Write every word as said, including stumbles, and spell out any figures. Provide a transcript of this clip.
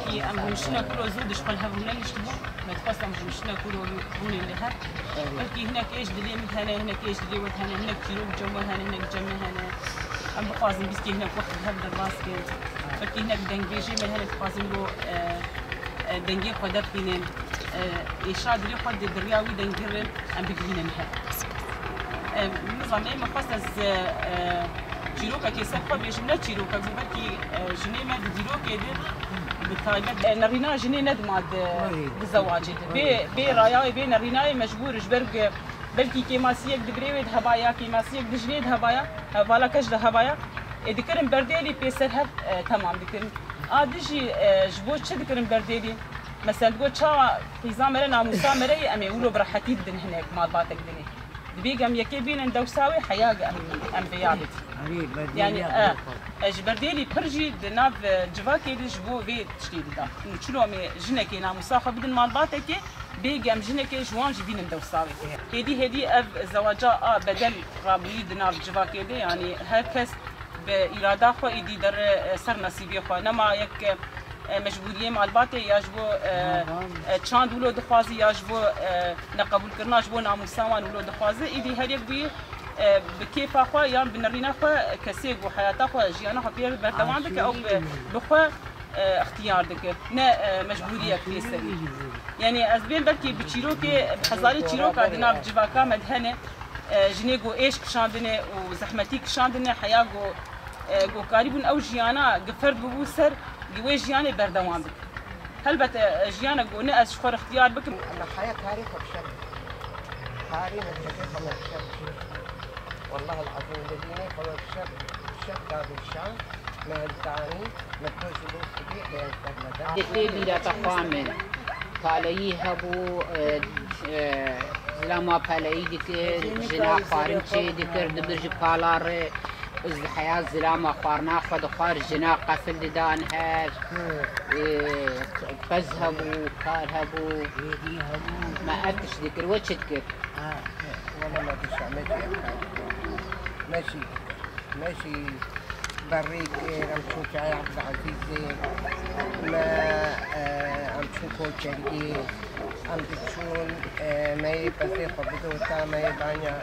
Em rûniştina ku ro zû dişxin hev rûne niştibû. Me dixwest em rûniştina ku ro rûnên li hev. Belkî hinek ê ji dilê min hene, hinek ê ji dilê we hene, hinek çîrok cem we hene, hinek cem me hene. Em bixwazin bîskê hinek wext bi hev derbas kin. Belkî hinek dengbêjê me hene, dixwazin ro, e, e, dengê xwe derxînin. E, êşa dilê xwe di, di riya wî dengê re em bigihînin hev. E, nizam, ê min xwest ez, e, çîrokekê ser xwe bêjim, ne çîrokek, belkî, e, jinê me di dîrokê de bi taybet, e, nerîna jinê nedima di, di zewacê de. Bê, bê raya wê, bê nerîna wê mecbûr ji ber ku belkî kêmasiyek di birê wê de hebaya, kêmasiyek di jinê de hebaya, hevala keş de hebaya. Ê dikirin berdêlî pê ser hev, e, temam dikirin. A dijî, e, ji bo çi dikirin berdêlî? Mesela digot çawa qîza me re, namûsa me re yê em ê wilo bi rehetî didin hinek malbatek dinê. Dibê gem yekê bînin dewsa wê heya em, em vêya bidin. Yanî, e, e, ji berdêlî pir jî di nav, e, civakê de ji bo vê tiştê dida. Û çilo em ê jinekê namûsa xwe bidin malbatekê, bê gem jinekê ji wan jî bînin dewsa wê. Hêdî hêdî ev zewaca a bedel rabûyî di nav civakê de, yanî her kes bi îrada xwe êdî dere, e, ser nesîbê xwe. Nema yek, e, mecbûriyê malbatê ya ji bo, e, e, çand wilo dixwazî ya ji bo, e, neqebûlkirina ji bo namûsa wan wilo dixwaze. Êdî her yek bûyî, e, bi kêfa xwe yan bi nerîna xwe kesê ku heyata xwe, jiyana xwe pê berdewam bike, ew bi, bi xwe, e, ixtiyar dike. Ne, e, mecbûriyek pê serî. Yanî ez dibêm belkî bi çîrokê, bi hezarê çîroka di nav civaka me de hene. E, jinê ku êş kişandine û zehmetî kişandine, heya ku, e, ku karîbûn ew jiyana ku ferd bûbû ser, ku wê jiyanê berdewam bike. Helbet, e, jiyana ku ne ez ji xwe re ixtiyar bikim. Em heya karê xwe bi şer bikin. Karê mektebê xwe me bi şer bikin. Wallah el-ezîm, li dînê xwe me bi şer, bi şer dadin şan. Me hildanî, me to ji bo Xwedê heye ser me de. Dê pê bîra te xwe me. Kaleyî hebû, e, e, zilama peleyî dikir, jina xwarin çê dikir, dibir ji pala re, heya zilama xwarina xwe dixwar, jina qefil didan her, e, pez hebû, kar hebû. Me ev tişt dikir, we çi dikir? Ha, wele me dişa me jî ev kar dikir. Me jî dikir. Me jî berrî kir, em çûn çaya Ebdulezîzê, me, e, em çûn Koçergî, em diçûn, e, me yê pezê xwe bidota, me yê banya